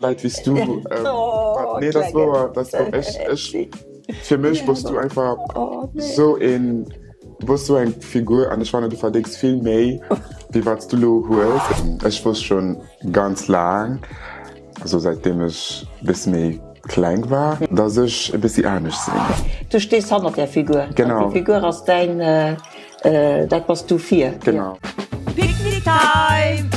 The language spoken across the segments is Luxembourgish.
Leit wéi s du, nee dat ass wouer, dat ass wouer, ech, ech, fir mech bass du einfach sou een, du bass sou eng Figur an ech fannen du verdéngs vill méi wéi wat s du lo hues. Ech wosst schon ganz laang, also säitdeem ech bësse méi kleng war, dass ech e bëssi anescht sinn. Du stees hannert där Figur. Genau. Déi Figur ass däin, Dat bass du fir. Genau. Picnic time!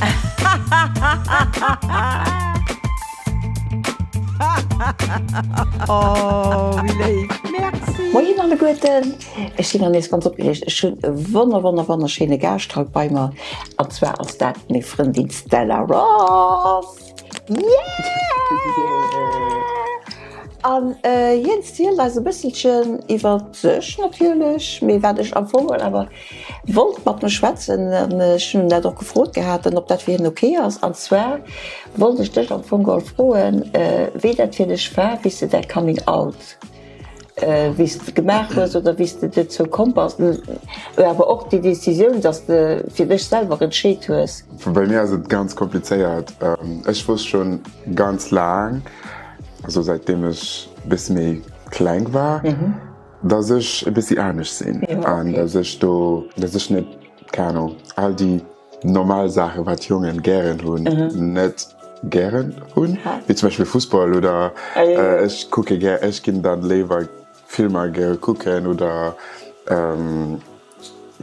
Oh, wéi léif! Merci! Moien alleguerten! Ech sinn nach nees ganz opgereegt. Ech hunn e wonner wonner wonnerschéine Gaascht haut bei mer. An zwar ass dat meng Frëndin Stella Ross! Yeah! An hien zielt eis e bësselchen iwwer sech natierlech, mee wat ech am Fong geholl awer wollt mat em schwätzen, an ech hunn en dat och gefrot gehat, ob dat fir hien ok ass, an zwar wollt ech dech am Fong geholl froen, wéi dat fir dech war, wéi s de däi Coming Out Wéi s de gemaach hues oder wéi s de dozou komm bass, awer och déi Decisioun, dass de fir dech selwer entscheet hues. Bei mir ass et ganz komplizéiert. Ech wosst schon ganz laang, also säitdeem ech e bësse méi kleng war, dass ech e bëssi anescht sinn an dass ech do, dass ech net, keng Ahnung, all déi normal Saachen, wat Jongen gären hunn, net gären hunn, wéi zum Beispill Fussball oder ech kucke gär, ech ginn dann léiwer Filmer gäre kucken oder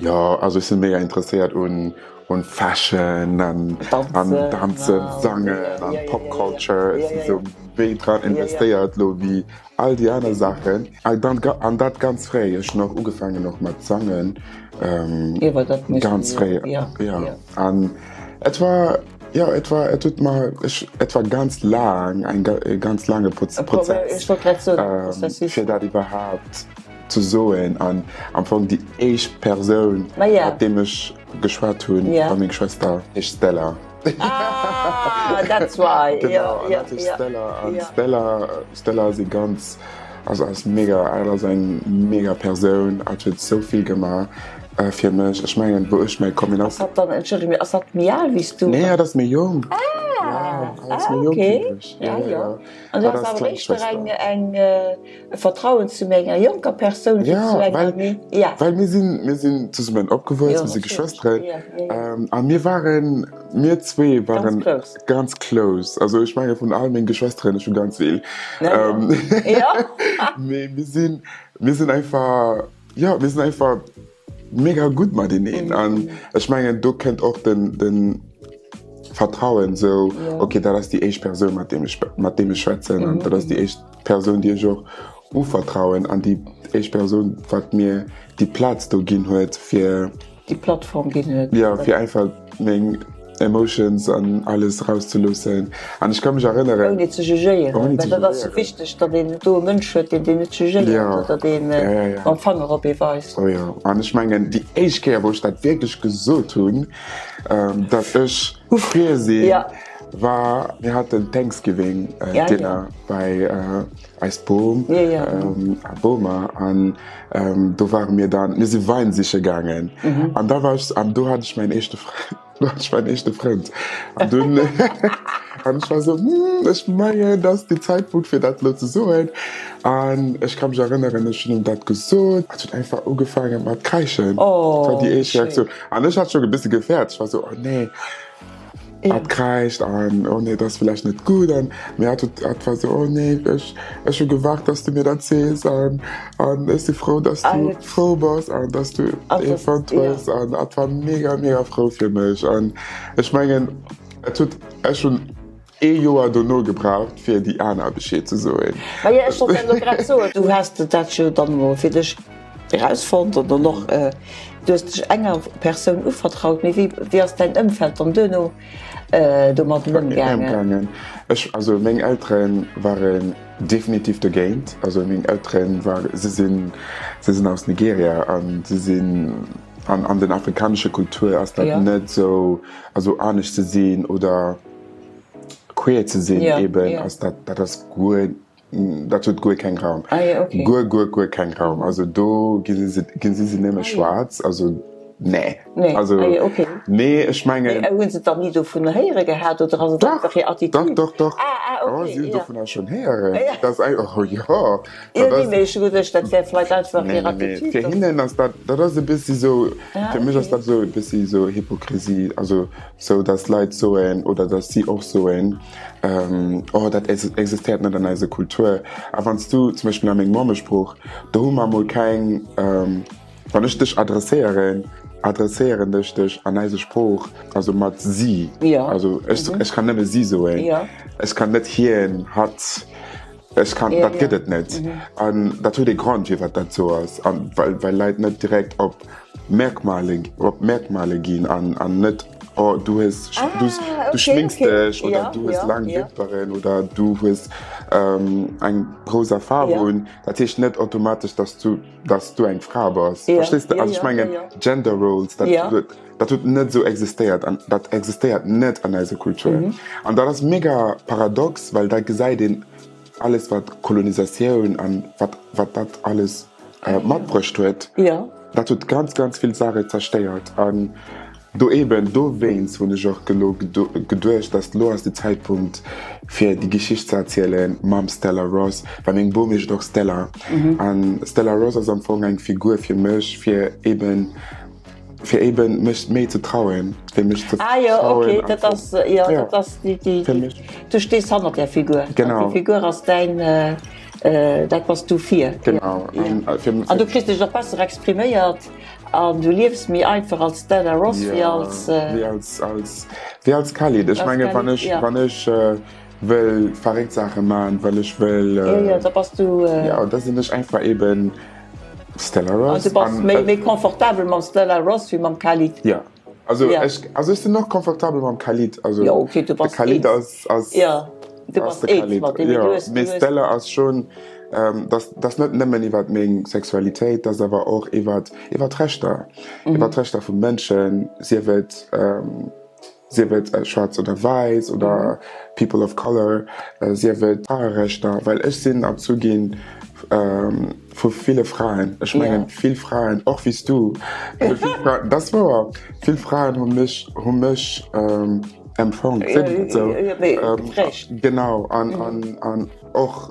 jo, also ech sinn mega interesséiert un un Fashion an an Danzen, Sangen an Pop Culture, ech sinn esou méi dran investéiert elo wéi All déi aner Saachen. An dat ganz fréi. Ech hunn och ugefaangen och mat sangen. Ganz fréi, jo. An et war, jo, et war, et huet mer, ech, et war ganz laang, e ganz laange Prozess, fir dat iwwerhaapt ze soen. An am Fong déi éischt Persoun, mat deem ech geschwat hunn, war meng Schwëster, heescht Stella. Ah, that's why. Genau, ja, ja, ja. Stella, an ja. Stella, Stella ass e ganz, also ass mega, ass eng mega Persoun, hat huet sou vill gemaach äh, fir mech. Ech mengen, wou ech mäi Coming Out. Ass hat dann, entschëlleg mir, ass hat méi al wéi s du? Nee, hat ass méi jonk. Ah, ja, ah, okay. Ja, ja. ja. An du has awer éischter eng, eng, äh, E Vertrauen zu méi enger jonker Persoun wéi zu enger méi. Ja, well mir sinn, mir sinn zesummen opgewuess, mir si Geschwësteren a mir waren, mir zwee waren ganz close. Also ech menge vun all menge Geschwësteren, ech hu ganz vill, mee mir sinn, mir sinn einfach, jo, mir sinn einfach mega gutt mateneen an ech mengen do kënnt och den den Vertrauen sou okay dat ass déi éischt Persoun mat deem ech mat deem ech schwätzen an dat ass déi éischt Persoun déi ech och uvertrauen an déi éischt Persoun wat mir déi Plaz do ginn huet fir déi Plattform ginn huet jo fir einfach meng Emotions an alles rauszeloossen an ech ka mech erënneren. Ouni ze jugéieren, well dat ass sou wichteg, datt een do e Mënsch huet, deen deen net jugéiert oder deen mam Fanger op ee weist. Oh jo, an ech mengen déi éischt Kéier wou ech dat wierklech gesot hunn, datt ech queer sinn, war, mir haten Thanksgiving Dinner bei eis Bom a Boma an do ware mir dann, mir si Wein siche gaangen an da war ech, an do hat ech mäin éischte Frënd, do hat ech mäin éischte Frënd an dunn an ech war sou, hm, ech mengen dat ass de Zäitpunkt fir dat elo ze soen an ech ka mech erënneren, ech hunn him dat gesot, hat huet einfach ugefaange mat kräischen, dat war déi éischt Reaktioun an ech hat schonn e bësse gefäert, ech war sou, oh nee. Hat kräischt an oh nee, dat ass villäicht net gutt an mee hat huet hat war sou oh nee, ech ech hu gewaart, dass du mir dat sees an an ech si frou, dass du frou bass an dass du ee fonnt hues an hat war mega mega frou fir mech an ech mengen et huet ech hunn ee Joer dono gebraucht fir déi aner Bescheed ze soen. Majo ech wollt dat elo grad soen, du has dat jo dann elo fir dech Erausfonnt an dann och, du hues dech enger Persoun uvertraut, mee wéi wéi ass däin Ëmfeld dann duerno domat ëmgaangen? Ech, also meng Eltere waren definitiv dogéint. Also meng Eltere war, si sinn, si sinn aus Nigeria an si sinn, an an den afrikanesche Kultur ass dat net esou, also anescht ze sinn oder queer ze sinn eben ass dat, dat ass guer Dat huet guer keng Raum. Ah jo, okay. Guer, guer, guer keng Raum. Also do gi si, ginn si si nëmme schwaarz. Also. Nee. Nee. Also, ah, ja, okay. Nee, ech mengen. Mee hunn se dann ni dovun héiere gehat oder ass et einfach hir Attitude? Dach, dach, dach. Ah, ah, okay. Oh, si hunn dovunner schonn héieren. Ja. Dat ass eng, oh jo. Ja, nee, mee ech hu geduecht, dat wär vläicht einfach hir Attitude. Fir hinnen ass dat, dat ass e bëssi sou, fir mech ass dat sou e bëssi sou Hypokrisie, also sou, datt Leit soen oder datt si och soen, oh, dat existéiert net an eiser Kultur. A wann s du zum Beispill a meng Mammesprooch, do hu mer emol keng, Wann ech dech adresséieren, adresséieren ech dech an eiser Sprooch, also mat si. Ja. Also ech, mhm. ech kann nëmme si soen. Ja. Ech kann net hien, hatt, ech kann, ja, dat gëtt et net. Mhm. An dat huet e Grond, firwat dat sou ass. An well, well Leit net direkt op Merkmale, op Merkmale ginn an, an net oh, du hues, ah, du, du okay, schminks okay. dech oder ja, du hues ja, lang ja. Wimperen oder du hues ähm, eng rosa Farbe ja. un. Dat heescht net automatesch, dass du dass du eng Fra bass. Ja, Verstees de? Also ech mengen, Gender Roles, dat huet, dat huet net esou existéiert an dat existéiert net an eiser Kultur. An dat ass mega paradox, well da gesäit een alles wat Kolonisatioun an wat, wat dat alles matbruecht huet. Dat huet ganz, ganz vill Saache zerstéiert. An Do eben, dowéinst hunn ech och elo geduecht, dass elo ass de Zäitpunkt fir déi Geschicht ze erzielen mam Stella Ross, well meng Bom heescht och Stella. An Stella Ross ass am Fong eng Figur fir mech, fir eben, fir eben mech méi ze trauen, fir mech ze Ah jo, okay, dat ass, jo, dat ass déi, déi, fir mech. Du stees hannert där Figur. Genau. Déi Figur ass däin, dat bass du fir. Genau. An du kriss dech och besser expriméiert. An du liefs méi einfach als Stella Ross wéi als. Wéi als, als, wéi als Khalid. Ech menge wann ech, wann ech wëll verréckt Saache man, well ech wëll. Jo, jo, da bass du. Jo, da sinn ech einfach eben Stella Ross. An du bass méi, méi confortabel mam Stella Ross wéi mam Khalid. Jo, also ech, also ech sinn och confortabel mam Khalid. Also jo, okay, du bass de Khalid ass, ass. Jo, du bass eens mat deem. Jo, mee Stella ass schonn. Dat ass net nëmmen iwwer meng Sexualitéit, dat ass awer och iwwer iwwer d'Rechter, iwwer d'Rechter vum Mënschen, sief et sief et schwaarz oder wäiss oder people of color, sief et Fraerechter, well ech sinn erzu gi vu ville Fraen. Ech mengen, vill Fraen, och wéi s du, vill Fraen, dat ass wouer, vill Fraen hu mech hu mech empfongt, seet een dat esou? Genau, an an. Och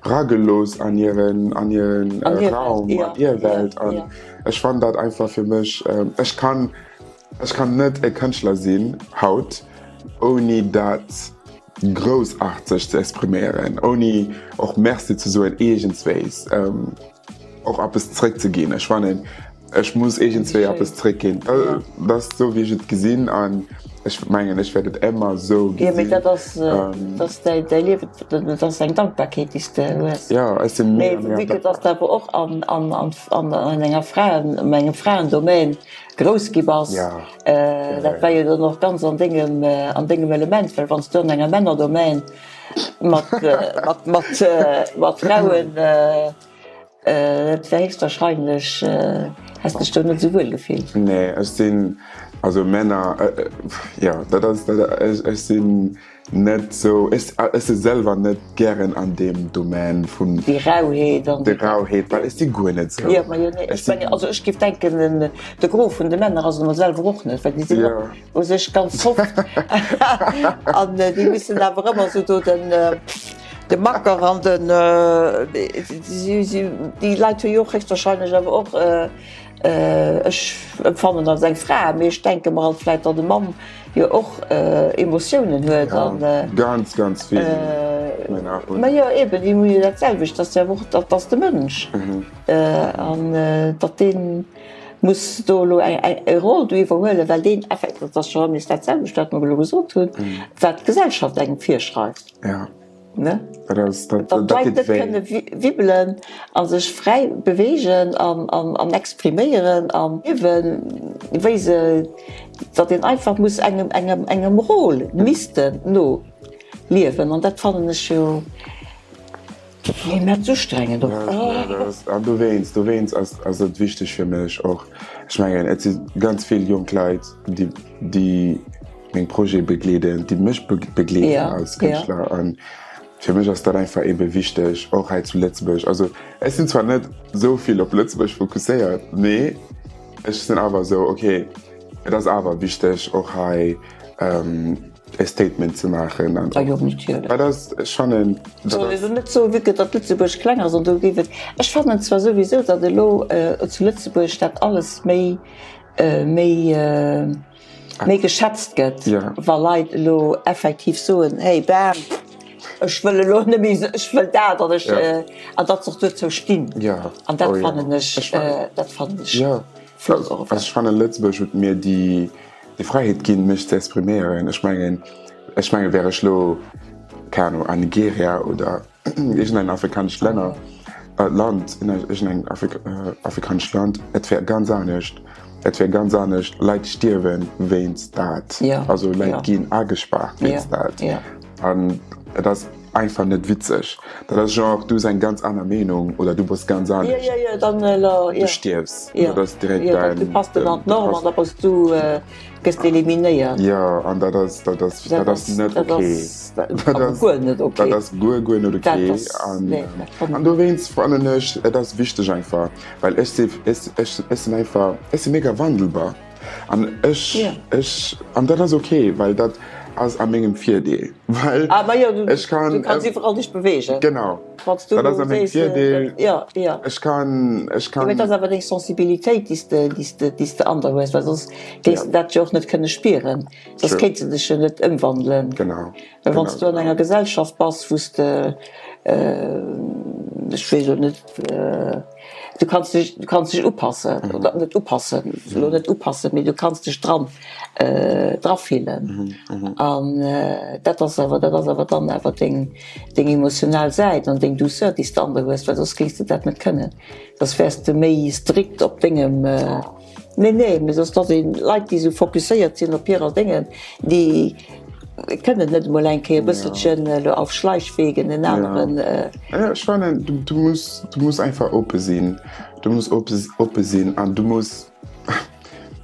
ragelooss an hiren an hiren Raum, an hir Welt. An ech fannen dat einfach fir mech, ech kann ech kann net e Kënschtler sinn haut, ouni dat groussaarteg ze expriméieren, ouni och Merci ze soen iergendswéis. Och eppes zréck ze ginn. Ech fannen, ech muss iergendswéi eppes zréck ginn. Dat ass esou, wéi ech et gesinn an ech mengen, ech wäert et ëmmer esou gesinn. Jo, mee dat ass, dat ass däi, däi Liewen, dat ass eng Dankbarkeet, déi s de hues. Jo, ech sinn mega, mega dankbar. Mee vue que dass de awer och an, an, an, an enger Fraen, an engem Fraendomaine grouss gi bass, dat war jo dann och ganz an dengem, an dengem Element, well wann s du an enger Männerdomaine mat, mat, mat, mat Frauen, Et wär héchstwahrscheinlech, häss dech do net esou wuel gefillt. Nee, ech sinn, also Männer, jo, dat ass, ech sinn net esou, ech si selwer net gären an deem Domaine vun. Déi Rauheet an. Déi Rauheet, well ech si guer net esou. Jo, ma jo, nee, ech mengen, also ech géif denken, de Gros vun de Männer ass et emol selwer och net, well déi sinn och u sech ganz soft an déi mussen awer ëmmer esou do den. De Macker an den, déi Leit hu jo och héchstwahrscheinlech awer och, ech empfannen als eng Fra, mee ech denke mer alt vläit, datt e Mann jo och Emotiounen huet an. Ganz, ganz vill Männer hunn. Ma jo, eben, déi hu jo dat selwecht, datt se awer och, dat ass de Mënsch an datt dee muss do elo eng Roll do iwwerhuelen, well deen effektiv, dat ass scho erëm nees dat selwecht, wat mer elo gesot hunn, wat d'Gesellschaft engem virschreift. Ja. Ne? Dat ass, dat, dat d'Leit net kënne wibbelen a sech fräi beweegen an, an, an expriméieren an liewen, wéi se, datt een einfach muss engem, engem, engem Rôle missten no liewen. An dat fannen ech jo immens ustrengend och. Ja, dat ass, an dowéinst, dowéinst ass, ass et wichteg fir mech och, ech mengen, et si ganz vill jonk Leit, déi, déi, meng Projete begleeden, déi mech begleeden als Kënschtler. An fir mech ass dat einfach ebe wichteg, och hei zu Lëtzebuerg. Also ech sinn zwar net esou vill op Lëtzebuerg fokusséiert, mee. Ech sinn awer esou, okay, et ass awer wichteg och hei e Statement ze maachen an och, dat ass, ech fannen, dat ass. Soll een net soen, vue que datt Lëtzebuerg kleng ass an do géif et, ech fannen zwar souwisou, datt elo zu Lëtzebuerg dat alles méi, méi, méi geschätzt gëtt, wa Leit elo effektiv soen, hey bam, ech wëll elo net méi, ech wëll dat an ech, an datt se och dozou stinn. An dat fannen ech, dat fannen ech flott och. Also ech fannen, Lëtzebuerg huet mir déi Fräiheet ginn, mech ze expriméieren. Ech mengen, ech mengen, wär ech elo, keng Ahnung, an Nigeria oder iergendengem afrikanescht Länner, Land, iergendengem afrikanescht Land, et wär ganz anescht. Et wär ganz anescht. Leit stierwe wéinst dat. Also Leit ginn agespaart wéinst dat. An et ass einfach net witzeg. Dat ass genre, du hues eng ganz aner Meenung oder du bass ganz anescht, du stierfs. Dat ass direkt däin. Du passt net an d'Norm an da bass du. Gëss eliminéiert. Jo, an dat ass, dat ass, dat ass net ok. Dat ass guer net ok. Dat ass guer, guer net ok. An, an dowéinst fannen ech, et ass wichteg einfach, well ech si, ech, ech, ech sinn einfach, ech si mega wandelbar. An ech, ech, an dat ass ok, well dat ass a mengem Virdeel, well ech kann. Du kanns iwwerall dech beweegen. Genau. Dat ass a mengem Virdeel. Ech kann, ech kann. Mee et ass awer deng Sensibilitéit, déi s de, déi s de, déi s de an der hues, well soss géings de dat jo och net kënne spieren. Soss kéints de dech jo net ëmwandelen. Genau. Well wann s du an enger Gesellschaft bass, wou s de, ech weess elo net, du kanns dech, du kanns dech upassen, oder net upassen, elo net upassen, mee du kanns dech dran, drafillen. An dat ass awer, dat ass awer dann awer deng, deng emotional Säit an deng Douceur, déi s de an der hues, well soss géings de dat net kënnen. Soss wäers de méi strikt op dengem, nee, nee, mee soss, dass een Leit, déi esou fokusséiert sinn op hirer Déngen, déi kënnen net emol eng Kéier e bësselchen elo auf Schleichwegen en aneren. Jo, ech fannen, du muss, du muss einfach oppe sinn. Du muss oppe sinn an du muss,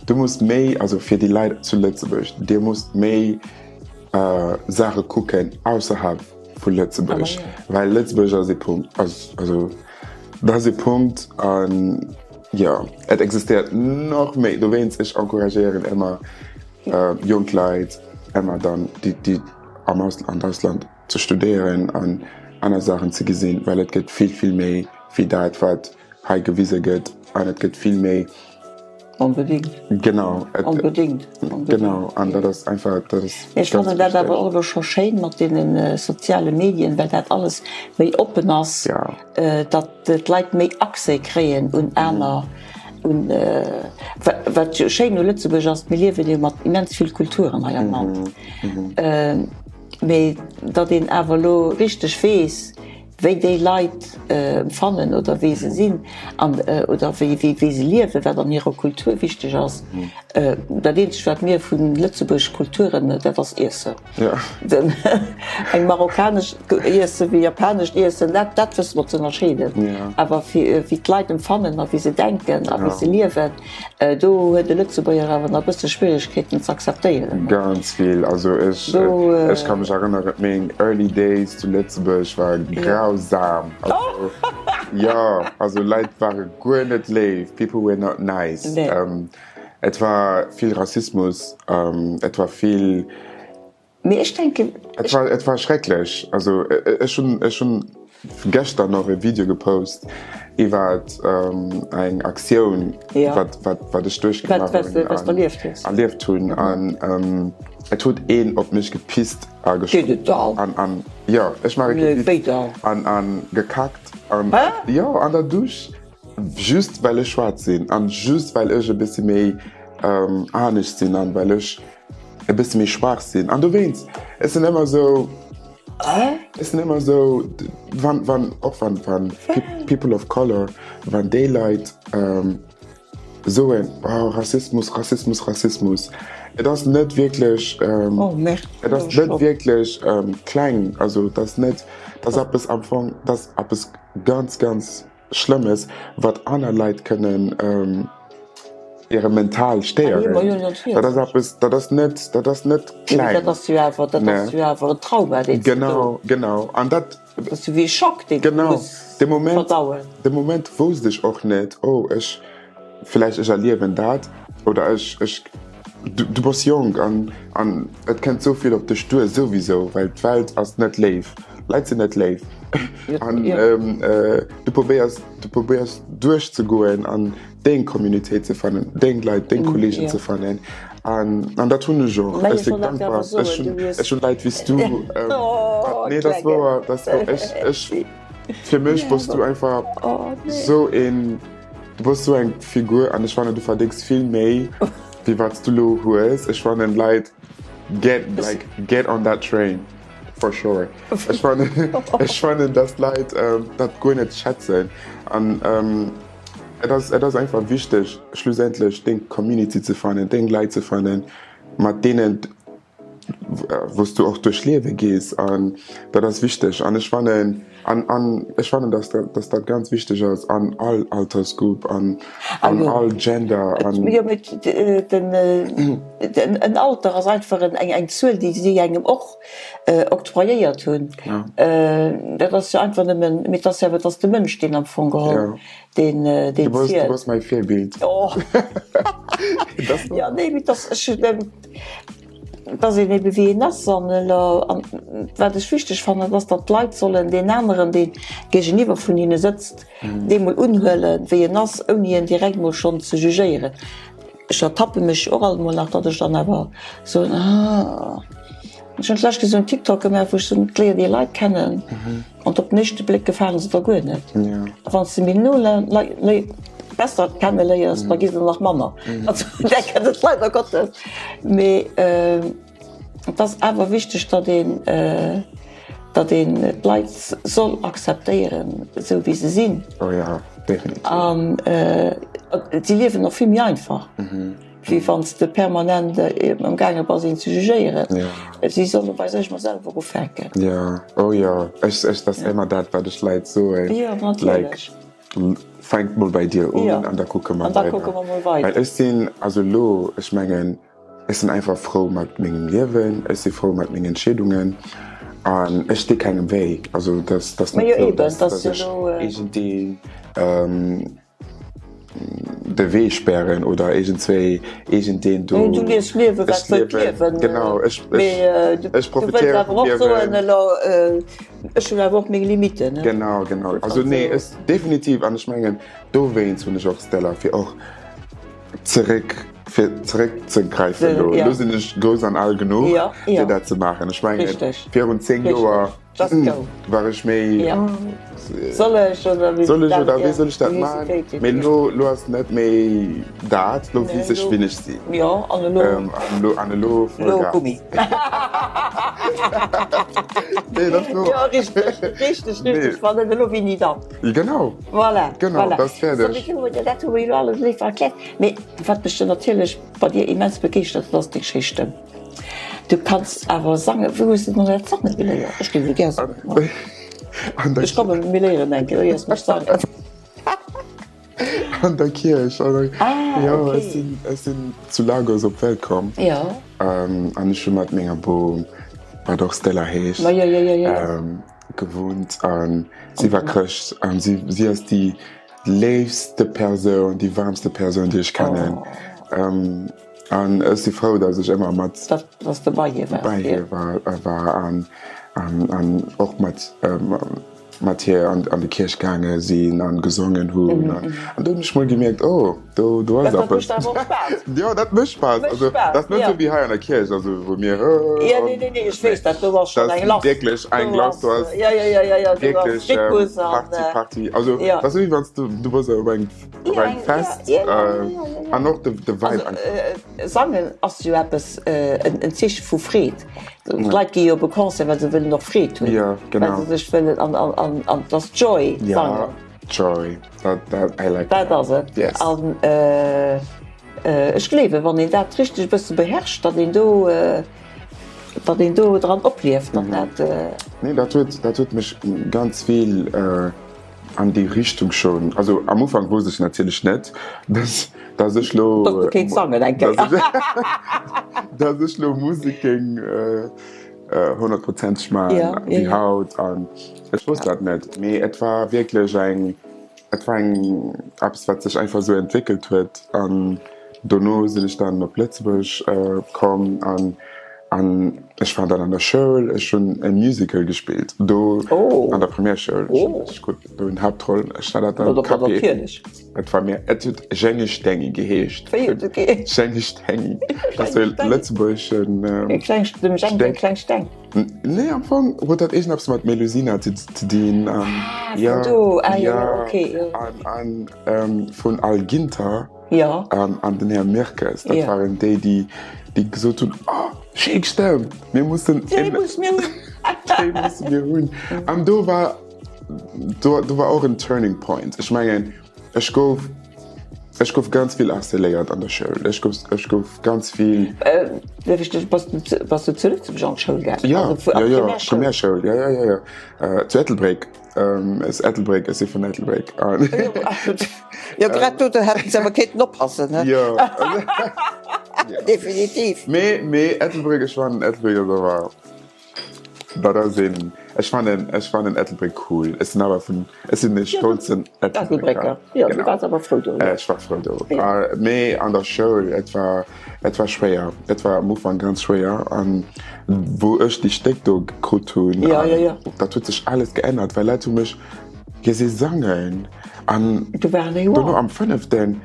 du muss méi, also fir déi Leit zu Lëtzebuerg, dir musst méi Saache kucken ausserhalb vu Lëtzebuerg, well Lëtzebuerg ass ee Punkt, also dat ass ee Punkt an jo et existéiert nach méi. Dowéinst ech encouragéieren ëmmer jonk Leit ëmmer dann déi déi am Ausland an d'Ausland ze studéieren an aner Saachen ze gesinn, well et gëtt vill vill méi wéi dat wat hei gewise gëtt an et gëtt vill méi. Onbedingt. Genau. Onbedingt. Genau, an dat ass einfach, dat ass. Ech fannen dat awer och elo scho schéin mat deene soziale Medien, well dat alles méi oppen ass, datt d'Leit méi Accès kréien un aner, un, wat jo schéin u Lëtzebuerg ass, mir liewen jo mat immens vill Kulturen hei am Land, mee datt een awer elo richteg weess, wéi déi Leit empfannen oder wéi se sinn an oder wéi wéi se liewen, wat an hirer Kultur wichteg ass. Dat eenzegt wat mir vu Lëtzebuerg Kulturen, dat ass Iessen. Den eng marokkanescht Iessen wéi japanescht Iessen, dat dat wësse mer ze ënnerscheeden. Awer fir wéi d'Leit empfannen a wéi se denken a wéi se liewen, Do huet de Lëtzebuerger awer nach e bësse Schwieregkeeten z'akzeptéieren. Ganz vill. Also ech, ech ka mech erënneren, meng early days zu Lëtzebuerg war grausam. Also, jo, also Leit ware guer net léif, people were not nice. Et war vill Rassismus, et war vill. Mee ech denken. Et war, et war schrecklech. Also ech hunn, ech hunn geschter nach e Video gepost iwwert eng Aktioun, wat, wat, wat ech duerchgemaach hunn an erlieft hunn. An et huet een op mech gepisst a an, an, jo, ech maache kee Witz, an, an gekackt an, jo, an der Dusch. Just well ech schwaarz sinn an just well ech e bëssi méi anescht sinn an well ech e bëssi méi schwaach sinn. An dowéinst, ech sinn ëmmer esou, ech sinn ëmmer esou, wann, wann, och wann, wann People of Color, wann déi Leit soen, oh Rassismus, Rassismus, Rassismus, et ass net wierklech, et ass net wierklech kleng, also et ass net, et ass eppes am Fong, et ass eppes ganz, ganz Schlëmmes, wat aner Leit kënnen hire mental stéieren. Dat ass eppes, dat ass net, dat ass net kleng. Dat ass jo awer, dat ass jo awer en Trauma, deen s de do. Genau, genau. An dat. Dat ass jo wéi e Schock, deen s du muss verdauen. De Moment wousst ech och net, oh, ech. Villäicht ech erliewen dat oder ech, ech, du, du bass jonk an, an et kënnt esou vill op dech duer souwisou, well d'Welt ass net léif, Leit sinn net léif an du probéiers, du probéiers duerchzegoen an deng Communautéit ze fannen, deng Leit, deng Kolleegen ze fannen an, an dat hunn ech och. Ech sinn dankbar, ech hunn, ech hunn Leit wéi s du, nee dat ass wouer, dat ass wouer, ech, ech, fir mech bass du einfach esou een. Du bass sou eng Figur an ech fannen du verdéngs vill méi wéi wats du lo hues. Ech fannen Leit get like get on that train for sure. Ech fannen ech fannen dass d'Leit dat guer net schätzen an et ass et ass einfach wichteg schlussendlech deng Community ze fannen, deng Leit ze fannen mat deenen wou s du och duerch Liewe gees an dat ass wichteg an ech fannen an an ech fannen dass dat dass dat ganz wichteg ass an all Altersgrupp an an all Gender an. Jo mee den en Alter ass einfach eng eng Zuel déi si engem och octroyéiert hunn. Dat ass jo einfach nëmmen, mee et ass jo awer et ass de Mënsch deen am Fong geholl deen deen zielt. Du bass mäi Virbild. Jo nee mee et ass ech hunn. Et ass een ebe wéi een ass an elo, an wat ech wichteg fannen, ass, datt d'Leit sollen deen aneren, dee géigeniwwer vun hinne sëtzt, dee mol unhuelen, wéi en ass, ouni en direkt mol schonn ze jugéieren. Ech ertappe mech och alt mol nach, datt ech dann awer soen, ah, ech hunn d'lescht Kéier esou en TikTok gemaach, wou ech soen, et léiert ee Leit kennen. An op den éischte Bléck gefalen se der guer net. A wann s de méi no besser kenne léiers, da gi se der nach manner. Also där kennt et leider Gottes. Mee et ass awer wichteg, datt een, datt een d'Leit soll akzeptéieren, esou wéi se sinn. Oh jo, definitiv. An si liewen och vill méi einfach. Wéi wann s de permanent am gaange bass een ze jugéieren. Si solle bei sech mol selwer ufänken. Jo, oh jo, ech, ech, dat ass ëmmer dat, wat ech Leit soen. Jo, natierlech. Like, fänk mol bei dir un an da kucke mer weider. An da kucke mer mol weider. Well ech sinn, also elo, ech mengen, ech sinn einfach frou mat mengem Liewen, ech si frou mat mengen Entscheedungen an ech di kengem wéi. Also dat ass net esou, dass ech iergendeen. De Wee spären oder iergendzwéi iergendeen do. Du lies Liewe wat wëllt liewen. Genau, ech ech profitéiere vum Liewen. Mee du wëlls awer och soen, elo ech hunn awer och meng Limitten. Genau, genau. Also nee, ech definitiv an ech mengen dowéinst hunn ech och Stella fir och zeréck fir zeréck ze gräifen elo. Elo sinn ech grouss an al genuch fir dat ze maachen. Ech mengen virun 10 Joer. Just go. War ech méi. Ja. Soll ech oder wéi soll ech oder wéi soll ech dat maachen? Mee elo elo ass net méi dat, elo weess ech wien ech sinn. Jo, an elo. An elo an elo Elo Gummi. Nee, dat ass wouer. Jo, richteg, richteg, richteg. Wann net elo, wéini dann? Genau. Voilà. Genau, dat ass fäerdeg. So, dat hu mer jo alles léif erkläert. Mee wat mech dann natierlech bei dir immens begeeschtert, dat ass deng schéi Stëmm. Du kanns awer sangen. Wou hues de dann dat Sange geléiert? Ech géif esou gär sangen. Ech kommen, mir léieren eng Kéier, léiers mech sangen. An der Kierch. Ah, Jo, okay. ech sinn, ech sinn zu Lagos op d'Welt komm. Jo. An ech hu mat menger Bom, wat och Stella heescht, Ma jo, jo, jo, jo. gewunnt. An si war Chrëscht. An si, si ass déi léifste Persoun, déi waarmste Persoun, déi ech kennen. Oh. An ech si frou, datt ech ëmmer mat Datt de bei hir waars, bei hir war war an an och mat mat hir an an de Kierch gaange sinn an gesongen hunn. An do hunn ech mol gemierkt, oh do do ass Dat eppes. mécht awer och Spaass. Jo, dat mécht Spaass. Mécht Also Spaass, dat ass net jo. esou wéi hei an der Kierch, also wou mir Jo, nee, nee, nee, ech weess dat, do ass schonn eng lass. Wierklech eng lass, do ass Jo, jo, jo, jo, jo, do ass wierklech Rhythmus an Party, Party. Also jo. dat ass wéi wann s du du bass op engem Op engem Fest an och de Vibe einfach. Sangen ass jo eppes, en Zeeche vu Freed. D'Leit gi jo op e Concert, well se wëllen och Freed hunn. Jo, genau. Well se sech wëllen, an an et ass Joy, sangen. Jo, Joy, dat, dat, I like that. Dat ass et. Yes. An ech gleewen, wann een dat richteg e bësse beherrscht, datt een do, datt een do dran oplieft, datt dat. Nee, dat huet, dat huet mech ganz vill. An déi Richtung schon. Also am Ufank wousst ech natierlech net, dass, dass ech lo. Dass du kéints sangen eng Kéier. Dass ech lo Musek géing honnertprozenteg maachen wéi haut. An ech wousst dat net. Mee et war wierklech eng. Et war eng eppes wat sech einfach esou entwéckelt huet an dono sinn ech dann op Lëtzebuerg komm an an ech war dann an der Schoul, ech hunn e Musical gespillt do an der Primärschoul, ech krut do en Haaptroll, ech hat dat dann Capi, et war mir, et huet Jenny Stengi geheescht, Jenny Stengi, dat ass e lëtzebuergeschen Stéck. Nee, am Fong huet dat iergendeppes mat Melusina ze dinn. Ah, vun do. Ah, jo, jo, okay, jo. An, an vun Al Ginter. Jo. An, an den Här Mirkes. Dat waren déi, déi, déi gesot hunn, Oh, schéin Stëmm, mir mussen. Déi musse mir hunn. Déi musse mir hunn. An do war, do, do war och en Turning Point. Ech mengen, Ech gouf, ech gouf ganz vill harceléiert an der Schoul. Ech gouf, ech gouf ganz vill. Dierf ech dech, bass du, bass du zu Lëtzebuerg an d'Schoul gaangen? Ja, ja, ja, Primärschoul, ja, ja, ja, ja. Zu Ettelbréck, ech Ettelbréck, ech si vun Ettelbréck. Jo, grad do, do hätten se awer kéinten oppassen, ne? Jo. Definitiv. Mee, mee Ettelbréck, ech fannen Ettelbréck ass awer. Dat ass een, ech fannen, ech fannen Ettelbréck cool. Ech sinn awer vun, ech sinn e stolzen Ettelbrécker. Jo, du waars awer frou do. Ech war frou do. Mee an der Schoul, et war, et war schwéier. Et war am Ufank ganz schwéier. An wou ech déi Stéck do krut hunn, dat huet sech alles geännert, well Leit hu mech gesi sangen an dono am fënneften,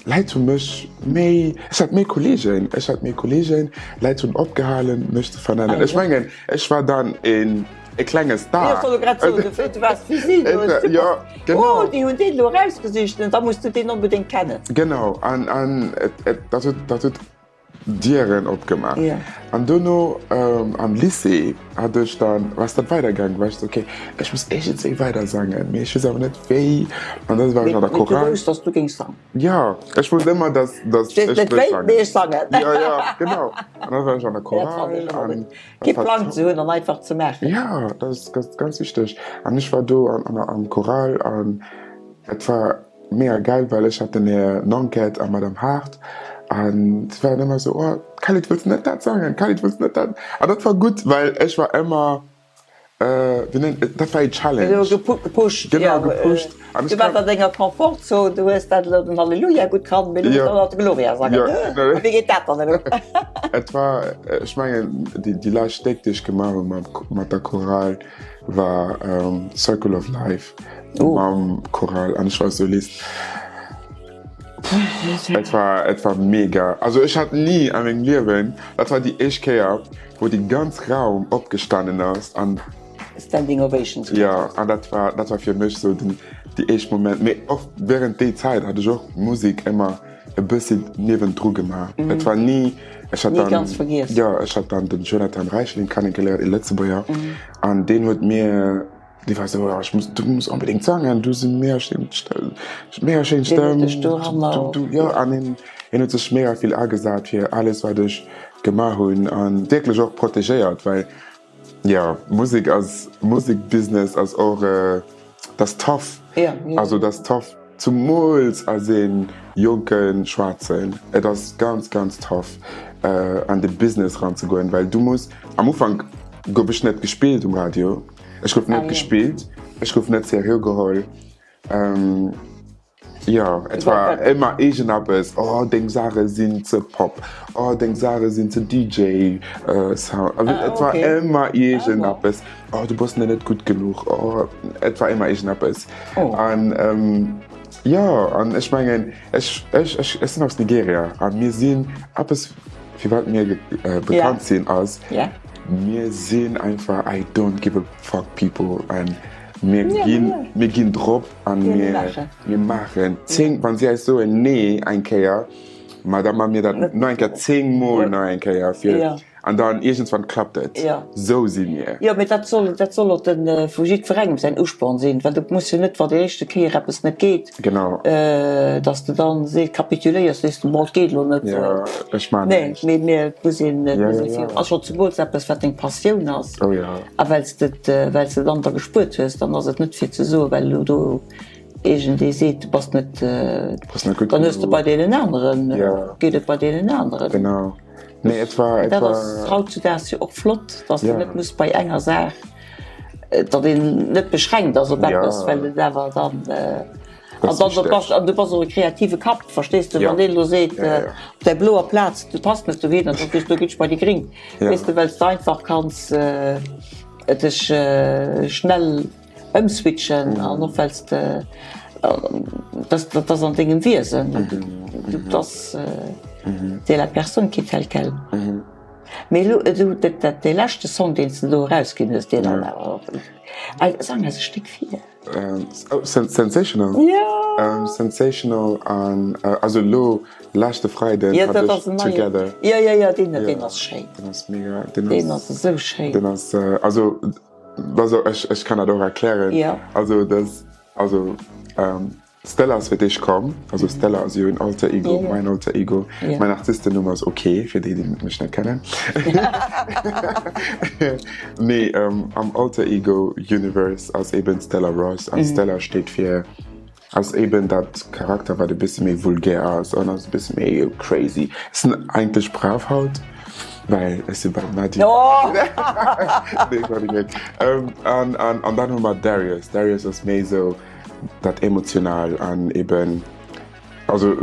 Leit hu mech méi, ech hat méi Kollegen, ech hat méi Kollegen, Leit hunn opgehalen mech ze vernennen. Ech mengen, ech war dann een e klenge Star. Jo, ech wollt grad soen, du waars wéi si, du hues super, jo, genau. Oh, déi hunn deen elo erausgesicht, da muss du deen onbedéngt kennen. Genau, an an et dat huet dat huet Dieren opgemaach. Ja. An dono am Lycée hat ech dann, ass dat weidergaangen, war ech sou, okay, ech muss iergendswéi weider sangen, mee ech weess awer net wéi. An da war ech an der Mee du Chorale. wousst, dass du géings sangen? Jo, ech wousst ëmmer, dass, dass Ech weess ech net wëll wéi, sangen. mee ech sangen. Jo, jo, genau. An da war ech an der Dat fannen Chorale ech ëmmer an gutt. Kee dat war Plang top. ze hunn an einfach ze maachen. Jo, dat ass ganz, ganz wichteg. An ech war do an, an, am Chorale an et war. Mega geil, well ech hat den Här Nanquette a Madame Hart an se waren ëmmer esou, oh Khalid, wëlls de net dat sangen, Khalid, wëlls de net dat? An dat war gutt, well ech war ëmmer, wéi nennt, dat war ee Challenge. Gepusht, Genau, gepusht. An ech Du waars an denger Komfortzon, du hues dat elo den Halleluja gutt kannt, mee elo muss de och nach de Gloria sangen. Jo. A wéi geet dat dann elo? Et war, ech mengen, déi lescht Stéck, déi ech gemaach hu mat der Chorale war Circle of Life. Mam Choral an ech war Solist. Et war, et war mega. Also ech hat ni a mengem Liewen, dat war déi éischt Kéier, wou dee ganz Raum opgestanen ass an. Standing Ovations. Jo, an dat war, dat war fir mech sou den, déi éischt Moment. Mee och während déi Zäit hat ech och Musek ëmmer e bëssi niewendru gemaach. Et war ni, ech hat Ni dann, ganz vergiess. jo, ech hat dann den Jonathan Reichling kennegeléiert, e Lëtzebuerger, an deen huet mir. Déi war sou, oh, ech muss, du muss onbedéngt sangen, du hues eng mega schéin Stëmm, mega schéin Stëmm. Du, du, jo, an hien, hien huet sech mega vill agesat fir alles, wat ech gemaach hunn an wierklech och protegéiert, well jo, Musek ass, Musekbusiness ass och, dat ass tough, also dat ass tough. Zumools als ee jonke Schwaarzen. Et ass ganz, ganz tough an de Business ranzegoen, well du muss, am Ufank gouf ech net gespillt um Radio, ech gouf net gespillt, ech gouf net seriö geholl. Jo, et war ëmmer iergendeppes, oh deng Saache sinn ze Pop, oh deng Saache sinn ze DJ Sound. Et war ëmmer iergendeppes. Oh, du bass net gutt genuch. Oh, et war ëmmer iergendeppes. Oh. An ähm, jo, an ech mengen, ech, ech, ech, ech sinn aus Nigeria a mir sinn eppes, fir wat mir äh, bekannt sinn, ass, Ja. mir sinn einfach I don't give a fuck people an mir Ja, ginn, ja. mir ginn drop an Ja, mir mir, maachen. mir maachen. 10, wann si eis soen nee eng Kéier, ma da maache mir dat nach eng Kéier 10 Mol nach eng Kéier fir. Ja. An dann iergendswann klappt et. Jo. Sou si mir. Jo, mee dat soll, dat soll och de vu jiddwerengem säin Usporn sinn, well du muss jo net, wann déi éischte Kéier eppes net geet, Genau. datt s de dann sees, kapituléiers, sees du, bon, et geet elo net. Jo, ech maachen Nee, näischt. mee mir, et muss een, et Ja, muss ja, ee ja. virun, a scho zemools eppes, wat deng Passioun ass. Oh ja. A well s de et, well s de dann da gespuert hues, dann ass et net fir ze soen, well elo do iergendee seet, du bass net, Bass net gutt dann hues de genuch. bei deenen aneren, Ja. geet et bei deenen aneren. Genau. Nee, et war, et Dat war. ass hautzudaags jo och flott, datt Ja. een net muss bei enger Saach, datt een net beschränkt ass op Ja. eppes, well et awer dann. An dann, du bass, an du bass och e kreative Kapp, verstees du? Wann deen elo seet, op där bloer Plaz, du passt net dohinner, da sees du, da ginn ech bei déi gréng. Weess de, well s de einfach kanns dech schnell ëmswitchen an och well s de, dat, dat ass an dengem Wiesen. Du bass, t'es la personne qui est telle quelle. Mee elo, du, dat, dat, dee leschte Song, deen s de do erausginn hues, deen ass awer och, sang eis e Stéck vir. Oh, Sensational? Ja! Sensational an, also elo leschte Freiden hat ech Together. Jo, jo, jo, deen, deen ass schéin. Deen ass mega. Deen ass esou schéin. Deen ass, also, also ech, ech kann dat och erklären. Ja. Also dat, also. Stella ass fir d'éischt komm, also Stella ass jo en Alter Ego, mäin Alter Ego. Mäin Artistennumm ass Ok, fir déi, déi mech net kennen. Nee, am Alter Ego Universe ass eben Stella Ross an Stella steet fir, ass eben dat Charakter, wat e bësse méi vulgär ass an ass e bësse méi crazy. Ech sinn eigentlech brav haut, well ech si beim Nadine. Nee, war de Gag. An dann hu mer Darius. Darius ass méi esou. dat emotional an eben, also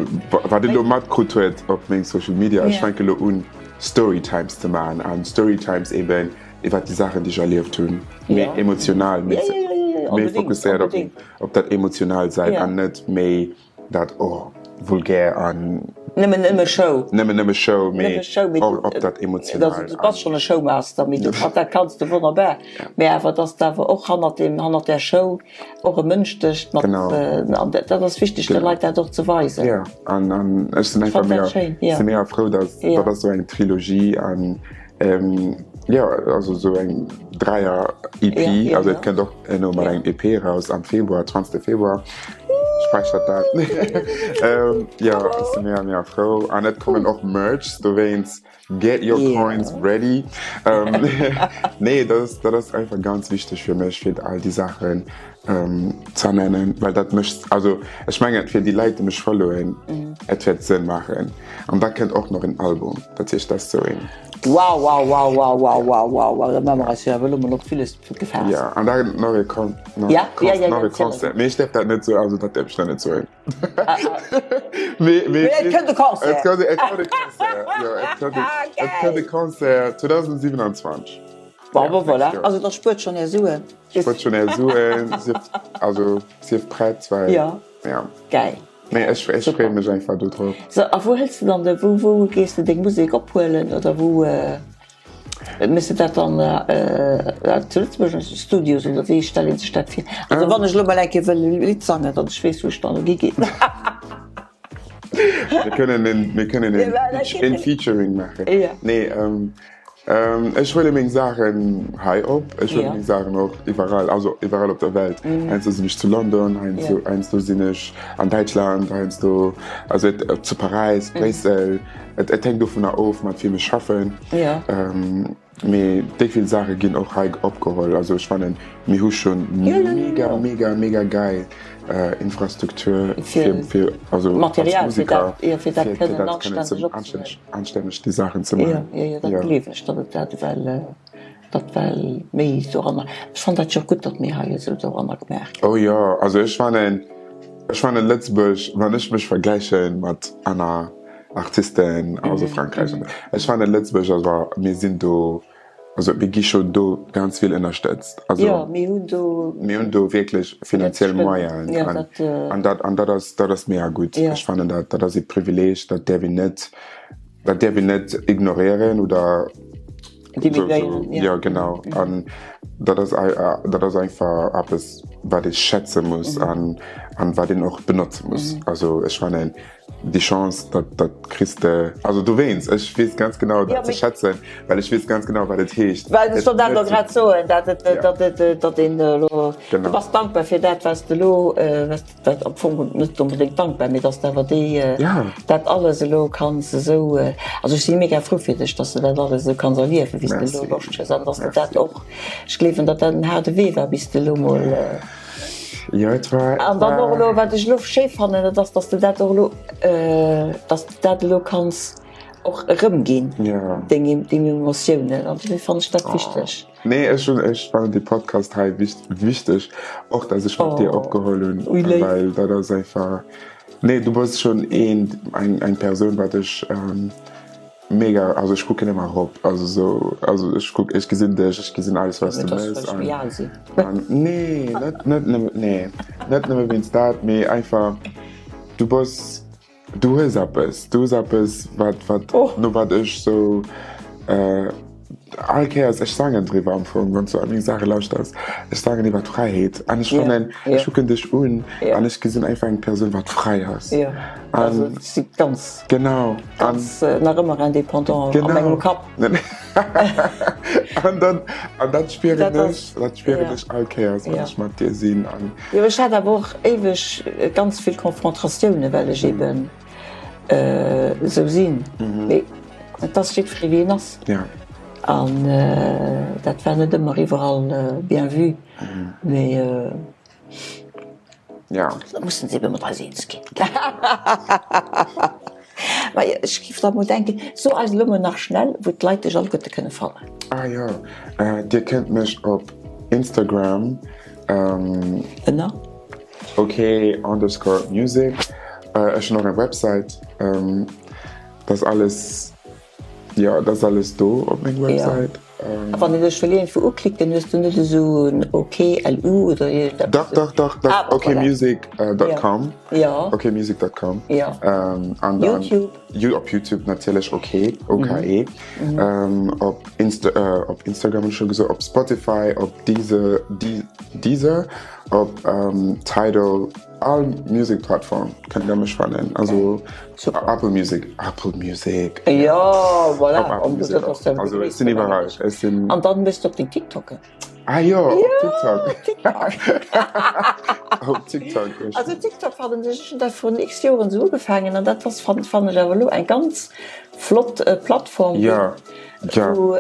wat een elo matkrut huet op meng Social Media, ech fänke elo un Storytimes ze maachen an Storytimes eben iwwert déi Saachen déi ech erlieft hunn, méi emotional, méi fokusséiert op dat emotional Säit an net méi Dat och vulgär an. Nëmmen nëmme Show. Nëmmen nëmme Show, mee och op dat emotional. Du bass schonn e Showmaster, mee du, dat kanns de wonnerbar. Mee awer dass de awer och hannert deem, hannert där Show och e Mënsch stécht mat, an dat ass wichteg de Leit dat och ze weisen. Jo, an an ech sinn einfach mega, si mega frou, dass dat ass esou eng Trilogie an jo, also esou eng Dräier-EP, also et kënnt och elo mat engem EP eraus am Februar, 20 Februar. Späichert dat. Jo, ech si mega, mega frou. An et kommen och Merchs dowéinst. Get your coins ready. Nee, dat ass, dat ass einfach ganz wichteg fir mech, fir all déi Saachen ze ernennen, well dat mécht, also ech mengen, fir déi Leit, déi mech followen, et wäert Sënn maachen. An da kënnt och nach en Album, dat heescht, dat ass sou een. Wow, wow, wow, wow, wow, wow, wow, wow, da maache mer eis jo awer elo mol op villes gefaasst. Ja, an da nach e Con, nach, ja, ja, ja, nach e Concert. Mee ech däerf dat net soen, also dat däerf ech nach net soen. Mee, mee, et kënnt e Concert. Et kënnt, et kënnt e Concert, jo, et kënnt, et kënnt e Concert 2027. Bon, bon, voilà, also da spuert schonn är Suen. Spuert schonn är Suen, sief, also sief prett, well, ja, ja. Gäil. Nee, ech, ech freeë mech einfach do drop. So, a wou hëls de dann de, wou, wou gees de deng Musek ophuelen oder wou méchs de dat dann zu Lëtzebuerg an Studios oder wéi stellt een sech dat vir? Also wann ech elo mol eng Kéier wëll e Lidd sangen, datt ech weess wou ech dann elo higinn. Mir kënnen en, mir kënnen en, en Featuring maachen. Nee, Ech huele meng Saachen hei op, ech huele meng Saachen och iwwerall, also iwwerall op der Welt. Heiansdo sinn ech zu London, heiansdo sinn ech an Däitschland, heiansdo, also zu Paräis, Bréissel. Et hänkt dovunner of, mat wiem ech schaffen. Mee déi vill Saache ginn och hei opgeholl. Also ech fannen, mir hu schonn mega, mega, mega gäil Infrastruktur fir, fir, also Material, fir dat, jo, fir dat kënnen anstänneg opzehuelen. Anstänneg déi Saachen ze maachen. Jo, jo, jo, dat gleewen ech, datt et dat ewell, datt well méi doranner, ech fannen dat jo och gutt, datt mir hei esou doranner gemaach ginn. Oh jo, also ech fannen, ech fannen Lëtzebuerg, wann ech mech vergläiche mat aner Artisten, also Frankräich, ech fannen Lëtzebuerg, also mir sinn do, Also mir gi schonn do ganz vill ënnerstëtzt. Also jo, mir hunn do. Mir hunn do wierklech finanziell Moyenen. Ja, dat. An dat, an dat ass, dat ass mega gutt. Ja. Ech fannen dat, dat ass ee Privileeg, dat däerf een net, dat däerf een net ignoréieren oder. Diminuéieren, ja. Ja, genau. An dat ass, dat ass einfach eppes, wat ee schätze muss an, an wat een och benotze muss. Also ech fannen. Déi Chance, dat, dat kriss de, also dowéinst, ech weess ganz genau dat ze schätzen, well ech weess ganz genau wat et heescht. Well ech wollt dat elo grad soen, dat et, dat et, dat een elo, du bass dankbar fir dat wat s de elo, wat, wat am Fong net onbedéngt dankbar, mee dass de awer déi, dat alles elo kanns esou, also ech si mega frou fir dech, dass de dat alles esou kanns erliewen, wéi s de elo Loscht hues an dass de dat och, ech gleewen, datt dat en haarde Wee war bis de elo mol. Jo, et war. An dann och elo, wat ech elo schéi fannen, dat ass, dass de dat och elo, dass de dat elo kanns. Och erëmginn, deng Emotiounen. An dofir fannen ech dat wichteg. Nee, ech hunn, ech fannen dee Podcast hei wichteg, och dass ech mat dir opgeholl hunn, well dat ass einfach, nee, du bass schonn een, eng, eng Persoun, wat ech mega, also ech kucken ëmmer erop, also sou, also ech kuck, ech gesinn dech, ech gesinn alles, wat s du méchs. An, nee, net, net nëmme, nee, net nëmme wéinst dat, mee einfach, du bass. Du hues eppes, du hues eppes, wat, wat, no wat ech sou all Kéiers, ech sangen driwwer am Fong, wann s du a meng Saache lauschters, ech sangen iwwer d'Fräiheet an ech fannen, ech kucken dech un an ech gesinn einfach eng Persoun, wat fräi ass. Jo, also ech si ganz, genau, ganz nach ëmmer indépendant a mengem Kapp. An dann, an dat spieren ech, dat spieren ech all Kéiers, wann ech mat dir sinn an. Jo, ech hat awer och éiweg ganz vill Confrontatiounen, well ech eben esou sinn. Mee et ass jiddweree wéi en ass. An dat war net ëmmer iwwerall bien vu. Mee da mussen se ebe mat eis eens ginn. Mä ech géif da mol denken, so eis elo mol nach schnell, wou d'Leit dech alleguerte kënne fannen. Ah jo, Dir kënnt mech op Instagram Ënner? Ok underscore music. Ech hunn och eng Website, dat ass alles, jo dat ass alles do op meng Website. A wann een dech wëll iergendwou uklicken, hues du net esou en ok LU oder iergendeppes? Dach, dach, dach, dach, ok music dot com. Jo. Ok music dot com. Jo. An dann. Youtube. Op Youtube natierlech ok, OKE. Op Insta, op Instagram hunn ech scho gesot, op Spotify, op Deezer, Deezer, op Tidal, all Music Platform kënnt der mech fannen. Also Apple Music, Apple Music. Jo, voilà. Op Apple Music och. Also ech sinn iwwerall. Ech sinn. An dann méchs de op deng TikToken. Ah jo, op TikTok. TikTok. Op TikTok. Also TikTok fannen ech, ech hunn dat vrun x Joren esou ugefaangen an dat ass, fannen ech awer elo eng ganz flott Plattform, wou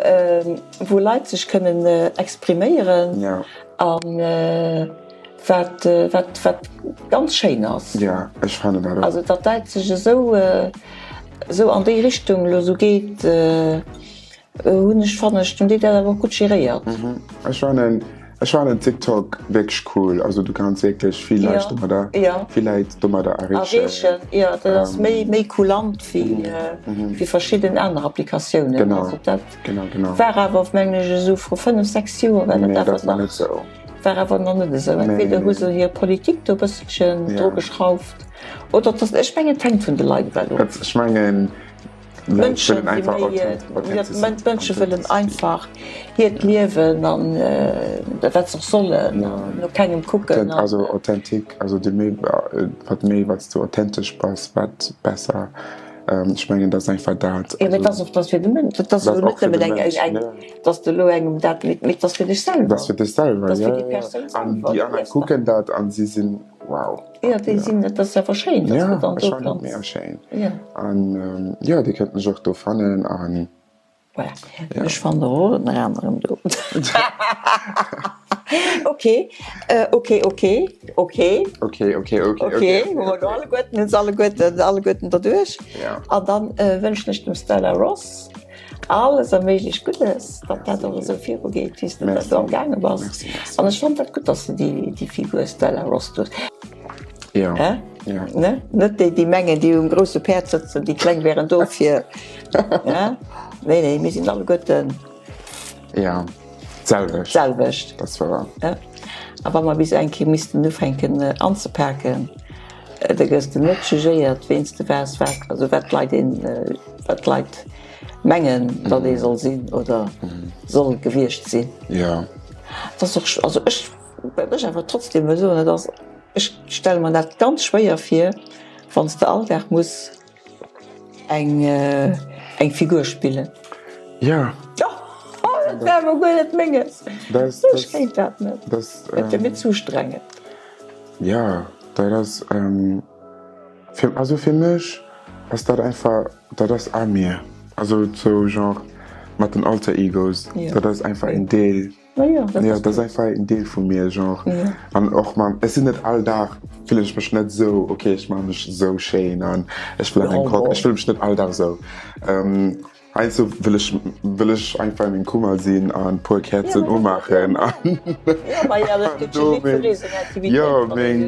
wou Leit sech kënnen expriméieren an wat wat wat ganz schéin ass. Jo, ech fannen dat och. Also datt dat sech esou esou an déi Richtung elo esou geet. Hunn ech fannen ech hunn déi dat awer och gutt geréiert. Ech fannen ech fannen TikTok wierklech cool, also du kanns wierklech vill Leit domadder vill Leit domadder erreechen. Erreechen, jo dat ass méi méi kulant wéi wéi verschidden aner Applikatiounen. Genau, also dat genau genau. War awer mengen ech esou vru 5, 6 Joer war dat awer nach net esou. War awer nach net esou. Entweder hu se hir Politik do e bësselchen dru geschrauft oder et ass ech mengen et hänkt vun de Leit ewell of. Ech mengen D'Mënsche wëllen einfach hiert Liewen an wat se och sollen, no kengem kucken. Also authentique, also déi méi, wat méi wat s du authentesch bass, wat besser. Ech mengen dat ass einfach dat. Jo, mee et ass och dat fir de Mënsch, et ass elo net nëmmen eng, datt s de elo engem dat, mee et ass fir dech selwer. Et ass fir dech selwer, jo, jo. An déi aner kucken dat an si sinn wow. Jo, déi sinn, et ass awer schéin, dass du dann do kanns. Ja, ech fannen et mega schéin. An jo, dir kënnt mech och do fannen an. Voilà, ech fannen der och ënner anerem do. Ok, ok, ok, ok. Ok, ok, ok, ok. Ok, hu mer elo alleguerten, hunn se alleguerten, alleguerten derduerch. An dann wënschen ech dem Stella Ross Alles erméiglecht Guddes, datt dat och esou viru geet, wéi s de dat elo am gaange bass. An ech fannen dat gutt, datt s de déi Figur Stella Ross do hues. Jo. Hä? Jo. Ne? Net déi, déi mengen, déi um grousse Päerd sëtzen, déi Kleng wären dofir. Hä? Nee, nee, mir sinn alleguerten. Jo, d'selwecht. D'selwecht. Dat ass wouer. Hä? A wa mer bis eng Kéier missten ufänken anzepaken, da gëss de net jugéiert, ween s de waars, wat, also wat d'Leit een, wat d'Leit mengen, datt ee soll sinn oder soll gewiescht sinn. Jo. Et ass och, also ech, wat ech awer trotzdem wëll soen, et ass, ech stelle mer dat ganz schwéier vir, wann s de all Dag muss eng, eng Figur spillen. Jo. Dat wär awer guer net Menges. Ech kéint dat net. Dat wär mir ze ustrengend. Jo, dat ass, fir, also fir mech ass dat einfach, dat ass a mir. Also sou genre mat den Alter Egos, dat ass einfach een Deel. Jo, dat ass einfach en Deel vu mir, genre. An och mam, ech sinn net all Dag, fillen ech mech net esou, ok, ech maache mech esou schéin an ech wëll an eng Rock, ech fille mech net all Dag esou. Heiansdo wëll ech, wëll ech einfach an mengem Kummer sinn an e puer Käerzen umaachen an do meng, jo, meng,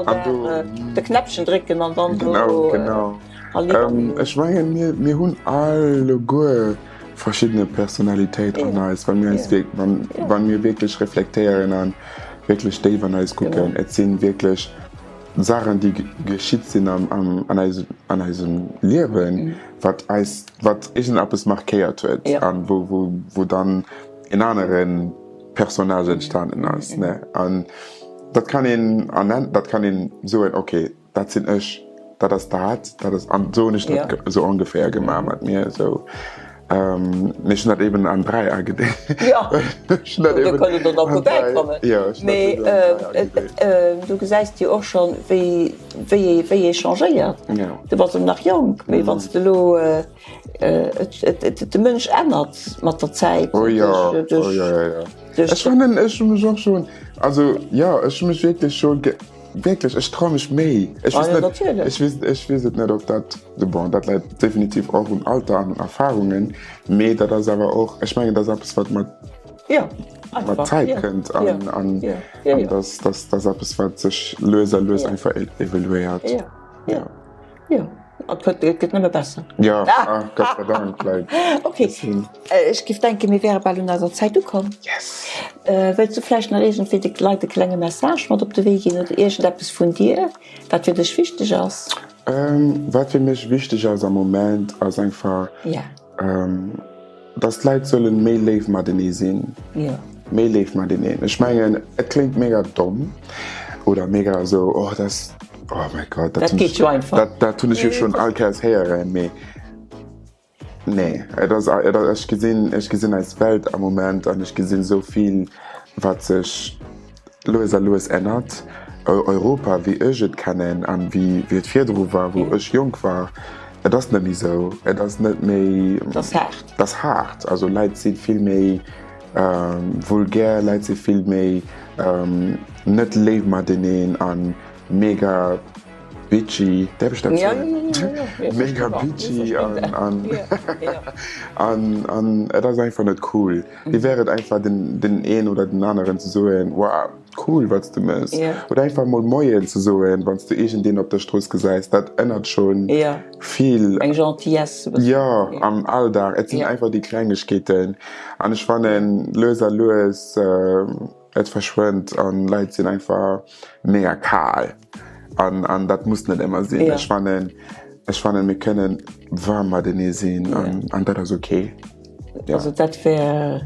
an do. Genau, genau. Ech mengen, mir, mir hunn alleguer verschiddene Personalitéit an eis, wann mir eis wann, wann mir wierklech reflektéieren an wierklech déif an eis kucken. Et sinn wierklech Saachen, déi geschitt sinn am, am, an eisem, an eisem Liewen, wat eis, wat iergendeppes markéiert huet an wou, wou, wou dann en anere Personnage entstanen ass, ne. An dat kann een ernennen, dat kann een soen, okay, Dat sinn ech, dat ass dat, dat ass, an esou hunn ech dat ja. esou ongeféier gemaach mat mir esou. Ähm, mee ech hunn dat eben an 3 agedeelt. Ja, ech hunn dat eben kënne dann nach dobäi kommen. Ja, ech hunn dat eben an 3 agedeelt. Mee du gesäis jo och schonn, wéi, wéi ee, wéi ee changéiert. Ja. Du bass elo nach jonk, mee wann s de elo, de Mënsch ännert mat der Zäit. Oh ja, oh ja, ja, ja. Ech fannen, ech hu mech och schonn, also jo, ech hu mech wierklech scho ge. Wierklech, ech traue mech méi. Ech weess net, ech weess, ech weess et net, ob dat, bon, dat läit definitiv och un Alter an un Erfahrungen, mee dat ass awer och, ech mengen, dat ass eppes, wat mat, mat Zäit kënnt an, an, an dat, dat, dat ass eppes, wat sech lues a lues einfach evoluéiert. Jo, et gëtt, et gëtt nëmme besser. Jo, ah, Gott sei Dank, like. Ok, ech géif denken, mir wäre bal un eiser Zäit ukomm. Yes! Wëlls du vläicht nach iergendwéi de Leit e klenge Message mat op de Wee ginn oder iergendeppes vun dir, wat fir dech wichteg ass? Wat fir mech wichteg ass am Moment, ass einfach, Dass d'Leit sollen méi léif matenee sinn. Méi léif mateneen. Ech mengen, et kléngt mega domm oder mega esou, oh dat ass, oh mäi Gott, dat hunn ech, dat, dat hunn ech jo schonn all Kéiers héieren, mee nee, et ass, et ass, ech gesinn, ech gesinn eis Welt am Moment an ech gesinn esou vill, wat sech lues a lues ännert. Europa, wéi ech et kennen an wéi et virdru war, wou ech jonk war, et ass net méi esou. Et ass net méi. Et ass haart. Et ass haart. Also Leit si vill méi vulgär, Leit si vill méi net léif mateneen a mega bitchy. Däerf ech dat soen? Mega bitchy an an et ass einfach net cool. Wéi wär et einfach den den een oder den aneren ze soen, Wow, cool wat s de mëss. Oder einfach mol Moien ze soen, wann s de iergendeen op der Strooss gesäis. Dat ännert scho vill. Eng Gentillesse e bëssen. Jo, am Alldag. Et sinn einfach déi Klengegkeeten. An ech fannen, lues a lues, et verschwënnt an Leit sinn einfach mega kal. An an dat muss net ëmmer sinn. Ech fannen, ech fannen, mir kënnen waarm matenee sinn an an dat ass ok. Ja. Also dat wär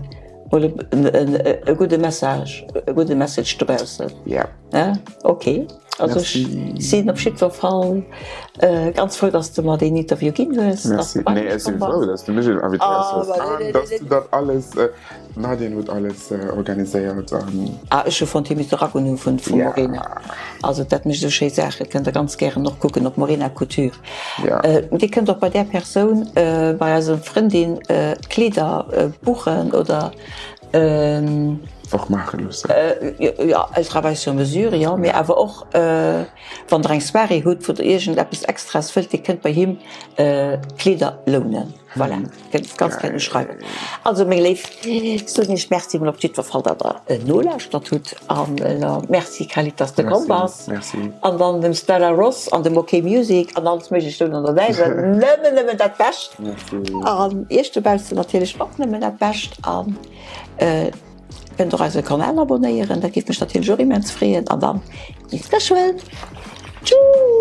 mol e gudde Message, e gudde Message dobaussen. Ja. Ja, okay. Also ech sinn op jiddwer Fall ganz frou, dass du mer deen Interview ginn hues. Merci. Nee, ech si frou, dass du mech invitéiert hues an dass du dat alles, d'Nadine huet alles organiséiert an. Ah, ech hu fonnt, hie misst de Rack unhu vun Morena. Also dat mécht esou schéi Saachen. Kënnt der ganz gären och kucken op Morena Couture. Dir kënnt och bei där Persoun, bei eiser Frëndin, Kleeder buchen oder. Och maache loossen. Jo, elle travaille sur mesure, jo, mee awer och wann der eng Soirée hutt, wou der iergendeppes Extraes wëllt, dir kënnt bei him Kleeder lounen. Voilà, kënnt ganz gär uschreiwen. Also meng Léif, soen iech Merci mol op jiddwer Fall, datt der nolauschtert hutt an Merci Khalid, datt s de komm bass. Merci. An dann dem Stella Ross an dem Ok Music an alles méiglecht do an der Däiwel nëmmen nëmmen dat Bescht. Merci. An iech dobaussen natierlech och nëmmen dat Bescht an kënnt och eise Kanal abonéieren, dat géif mech natierlech och immens freeën an dann bis geschwënn. Tschüss!